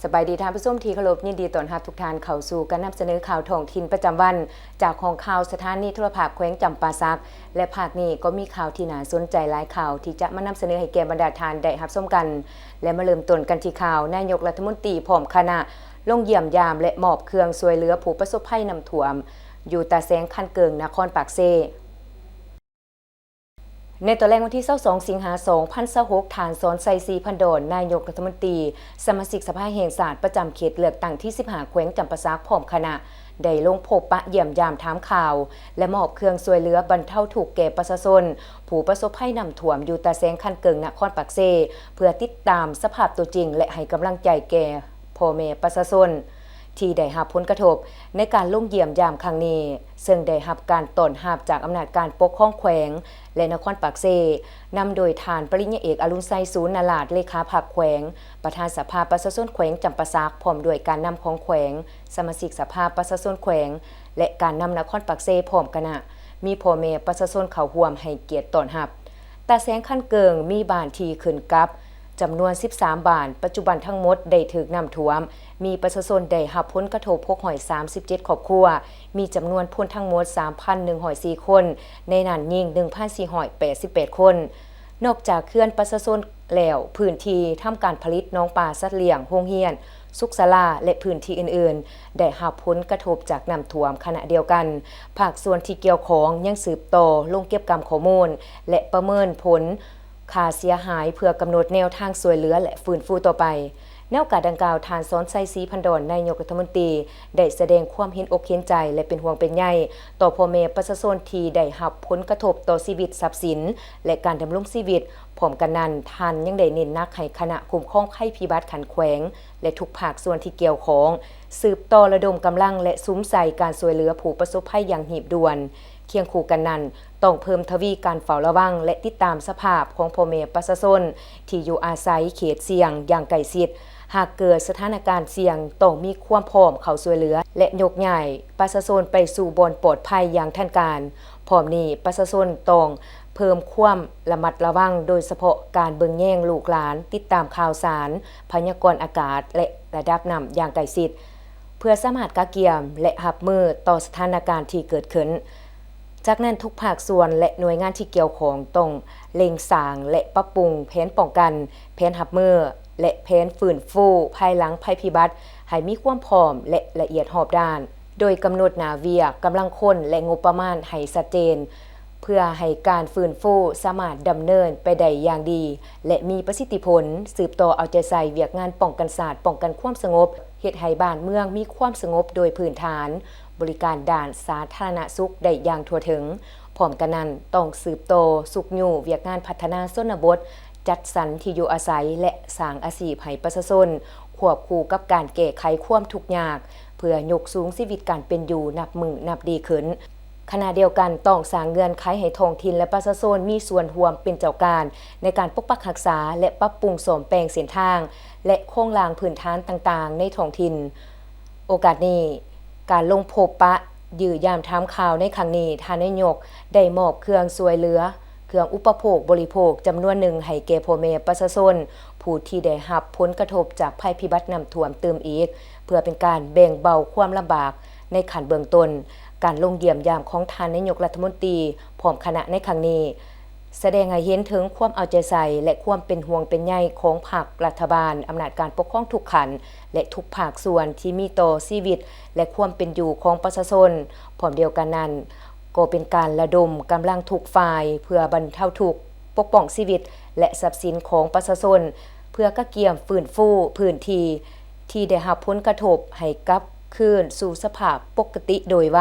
ສະບາຍດີທ່ານຜູ້ຊົມທີ່ເຄົາລົບ, ຍິນດີຕ້ອນຮັບທຸກທ່ານເຂົ້າສູ່ການນຳສະເໜີຂ່າວທ້ອງຖິ່ນປະຈຳວັນ ຈາກຫ້ອງຂ່າວສະຖານີໂທລະພາບແຂວງຈຳປາສັກ ແລະ ພາກນີ້ກໍມີຂ່າວທີ່ໜ້າສົນໃຈຫຼາຍຂ່າວທີ່ຈະມານຳສະເໜີໃຫ້ແກ່ບັນດາທ່ານໄດ້ຮັບຊົມກັນ ແລະ ມາເລີ່ມຕົ້ນກັນທີ່ຂ່າວ ນາຍົກລັດຖະມົນຕີພ້ອມຄະນະລົງຢ້ຽມຢາມ ແລະ ມອບເຄື່ອງຊ່ວຍເຫຼືອຜູ້ປະສົບໄພນ້ຳຖ້ວມຢູ່ຕາແສງ ຄັນເກີງ ນະຄອນປາກເຊ. ໃນຕອນແລງວັນທີຊາວສອງ ສິງຫາ ສອງພັນຊາວຫົກ ທ່ານ ສອນໄຊ ສີພັນດອນ ນາຍົກລັດຖະມົນຕີ ສະມາຊິກສະພາແຫ່ງຊາດປະຈຳເຂດເລືອກຕັ້ງທີສິບຫ້າ ແຂວງຈຳປາສັກ ພ້ອມຄະນະ ໄດ້ລົງພົບປະຢ້ຽມຢາມຖາມຂ່າວ ແລະ ມອບເຄື່ອງຊ່ວຍເຫຼືອບັນເທົາທຸກແກ່ປະຊາຊົນ ຜູ້ປະສົບໄພນ້ຳຖ້ວມຢູ່ຕາແສງ ຄັນເກີງ ນະຄອນປາກເຊ ເພື່ອຕິດຕາມສະພາບຕົວຈິງ ແລະ ໃຫ້ກຳລັງໃຈແກ່ພໍ່ແມ່ປະຊາຊົນ ທີ່ໄດ້ຮັບຜົນກະທົບ. ໃນການລົງຢ້ຽມຢາມຄັ້ງນີ້ ເຊິ່ງໄດ້ຮັບການຕ້ອນຮັບຈາກອຳນາດການປົກຄອງແຂວງ ແລະ ນະຄອນປາກເຊ ນຳໂດຍທ່ານປະລິນຍາເອກ ອະລຸນໄຊ ສູນນະລາດ ເລຂາພັກແຂວງ, ປະທານສະພາປະຊາຊົນແຂວງຈຳປາສັກ, ພ້ອມດ້ວຍການນຳຂອງແຂວງ, ສະມາຊິກສະພາປະຊາຊົນແຂວງ ແລະ ການນຳນະຄອນປາກເຊພ້ອມຄະນະ, ມີພໍ່ແມ່ປະຊາຊົນເຂົ້າຮ່ວມໃຫ້ກຽດຕ້ອນຮັບ. ຕາແສງຄັນເກີງ ມີບ້ານທີ່ຂຶ້ນກັບ ຈຳນວນສິບສາມບ້ານ, ປັດຈຸບັນທັງໝົດໄດ້ຖືກນ້ຳຖ້ວມ, ມີປະຊາຊົນໄດ້ຮັບຜົນກະທົບຫົກຮ້ອຍສາມສິບເຈັດຄອບຄົວ, ມີຈຳນວນຄົນທັງໝົດສາມພັນໜຶ່ງຮ້ອຍສີ່ຄົນ, ໃນນັ້ນຍິງໜຶ່ງພັນສີ່ຮ້ອຍແປດສິບແປດຄົນ. ນອກຈາກເຮືອນປະຊາຊົນແລ້ວ, ພື້ນທີ່ທຳການຜະລິດ, ໜອງປາ, ສັດລ້ຽງ, ໂຮງຮຽນ, ສຸກສາລາ ແລະ ພື້ນທີ່ອື່ນໆ ໄດ້ຮັບຜົນກະທົບຈາກນ້ຳຖ້ວມ. ຂະນະດຽວກັນ, ພາກສ່ວນທີ່ກ່ຽວຂ້ອງຍັງສືບຕໍ່ລົງເກັບກຳຂໍ້ມູນ ແລະ ປະເມີນຜົນ ຄ່າເສຍຫາຍເພື່ອກຳນົດແນວທາງຊ່ວຍເຫຼືອ ແລະ ຟື້ນຟູຕໍ່ໄປ. ໃນໂອກາດດັ່ງກ່າວ, ທ່ານ ສອນໄຊ ສີພັນດອນ ນາຍົກລັດຖະມົນຕີ ໄດ້ສະແດງຄວາມເຫັນອົກເຫັນໃຈ ແລະ ເປັນຫ່ວງເປັນໃຍຕໍ່ພໍ່ແມ່ປະຊາຊົນທີ່ໄດ້ຮັບຜົນກະທົບຕໍ່ຊີວິດ, ຊັບສິນ ແລະ ການດຳລົງຊີວິດ. ພ້ອມກັນນັ້ນ, ທ່ານຍັງໄດ້ເນັ້ນໜັກໃຫ້ຄະນະຄຸ້ມຄອງໄພພິບັດຂັ້ນແຂວງ ແລະ ທຸກພາກສ່ວນທີ່ກ່ຽວຂ້ອງ ສືບຕໍ່ລະດົມກຳລັງ ແລະ ສຸມໃສ່ການຊ່ວຍເຫຼືອຜູ້ປະສົບໄພຢ່າງຮີບດ່ວນ. ຄຽງຄູ່ກັນນັ້ນ, ຕ້ອງເພີ່ມທະວີການເຝົ້າລະວັງ ແລະ ຕິດຕາມສະພາບຂອງພໍ່ແມ່ປະຊາຊົນທີ່ຢູ່ອາໄສເຂດສ່ຽງຢ່າງໃກ້ຊິດ. ຫາກເກີດສະຖານະການສ່ຽງ, ຕ້ອງມີຄວາມພ້ອມເຂົ້າຊ່ວຍເຫຼືອ ແລະ ຍົກຍ້າຍປະຊາຊົນໄປສູ່ບ່ອນປອດໄພຢ່າງທັນການ. ພ້ອມນີ້, ປະຊາຊົນຕ້ອງເພີ່ມຄວາມລະມັດລະວັງ, ໂດຍສະເພາະການເບິ່ງແຍງລູກຫຼານ, ຕິດຕາມຂ່າວສານ, ພະຍາກອນອາກາດ ແລະ ລະດັບນ້ຳຢ່າງໃກ້ຊິດ. ເພື່ອສາມາດກະກຽມ ແລະ ຮັບມືຕໍ່ສະຖານະການທີ່ເກີດຂຶ້ນ. ຈາກນັ້ນ, ທຸກພາກສ່ວນ ແລະ ໜ່ວຍງານທີ່ກ່ຽວຂ້ອງຕ້ອງເລັ່ງສ້າງ ແລະ ປັບປຸງແຜນປ້ອງກັນ, ແຜນຮັບມື ແລະ ແຜນຟື້ນຟູພາຍຫຼັງໄພພິບັດໃຫ້ມີຄວາມພ້ອມ ແລະ ລະອຽດຮອບດ້ານ, ໂດຍກຳນົດໜ້າວຽກ, ກຳລັງຄົນ ແລະ ງົບປະມານໃຫ້ຊັດເຈນ. ເພື່ອໃຫ້ການຟື້ນຟູສາມາດດຳເນີນໄປໄດ້ຢ່າງດີ ແລະ ມີປະສິດທິຜົນ, ສືບຕໍ່ເອົາໃຈໃສ່ວຽກງານປ້ອງກັນຊາດ, ປ້ອງກັນຄວາມສະຫງົບ, ເຮັດໃຫ້ບ້ານເມືອງມີຄວາມສະຫງົບໂດຍພື້ນຖານ, ບໍລິການດ້ານສາທາລະນະສຸກໄດ້ຢ່າງທົ່ວເຖິງ. ພ້ອມກັນນັ້ນ, ຕ້ອງສືບຕໍ່ຊຸກຍູ້ວຽກງານພັດທະນາຊົນນະບົດ, ຈັດສັນທີ່ຢູ່ອາໄສ ແລະ ສ້າງອາຊີບໃຫ້ປະຊາຊົນ, ຄວບຄູ່ກັບການແກ້ໄຂຄວາມທຸກຍາກ, ເພື່ອຍົກສູງຊີວິດການເປັນຢູ່ນັບມື້ນັບດີຂຶ້ນ. ຂະນະດຽວກັນ, ຕ້ອງສ້າງເງື່ອນໄຂໃຫ້ທ້ອງຖິ່ນ ແລະ ປະຊາຊົນມີສ່ວນຮ່ວມເປັນເຈົ້າການໃນການປົກປັກຮັກສາ ແລະ ປັບປຸງສ້ອມແປງເສັ້ນທາງ ແລະ ໂຄງລ່າງພື້ນຖານຕ່າງໆໃນທ້ອງຖິ່ນ. ໂອກາດນີ້, ການລົງພົບປະຢ້ຽມຢາມຖາມຂ່າວໃນຄັ້ງນີ້, ທ່ານນາຍົກໄດ້ມອບເຄື່ອງຊ່ວຍເຫຼືອ ເຄື່ອງອຸປະໂພກບໍລິໂພກຈຳນວນໜຶ່ງໃຫ້ແກ່ພໍ່ແມ່ປະຊາຊົນ ຜູ້ທີ່ໄດ້ຮັບຜົນກະທົບຈາກໄພພິບັດນ້ຳຖ້ວມຕື່ມອີກ, ເພື່ອເປັນການແບ່ງເບົາຄວາມລຳບາກໃນຂັ້ນເບື້ອງຕົ້ນ. ການລົງຢ້ຽມຢາມຂອງທ່ານນາຍົກລັດຖະມົນຕີພ້ອມຄະນະໃນຄັ້ງນີ້ ສະແດງໃຫ້ເຫັນເຖິງຄວາມເອົາໃຈໃສ່ ແລະ ຄວາມເປັນຫ່ວງເປັນໃຍຂອງພັກລັດຖະບານ, ອຳນາດການປົກຄອງທຸກຂັ້ນ ແລະ ທຸກພາກສ່ວນທີ່ມີຕໍ່ຊີວິດ ແລະ ຄວາມເປັນຢູ່ຂອງປະຊາຊົນ. ພ້ອມດຽວກັນນັ້ນ, ກໍເປັນການລະດົມກຳລັງທຸກຝ່າຍເພື່ອບັນເທົາທຸກ, ປົກປ້ອງຊີວິດ ແລະ ຊັບສິນຂອງປະຊາຊົນ, ເພື່ອກະກຽມຟື້ນຟູພື້ນທີ່ທີ່ໄດ້ຮັບຜົນກະທົບໃຫ້ກັບຄືນສູ່ສະພາບປົກກະຕິໂດຍໄວ.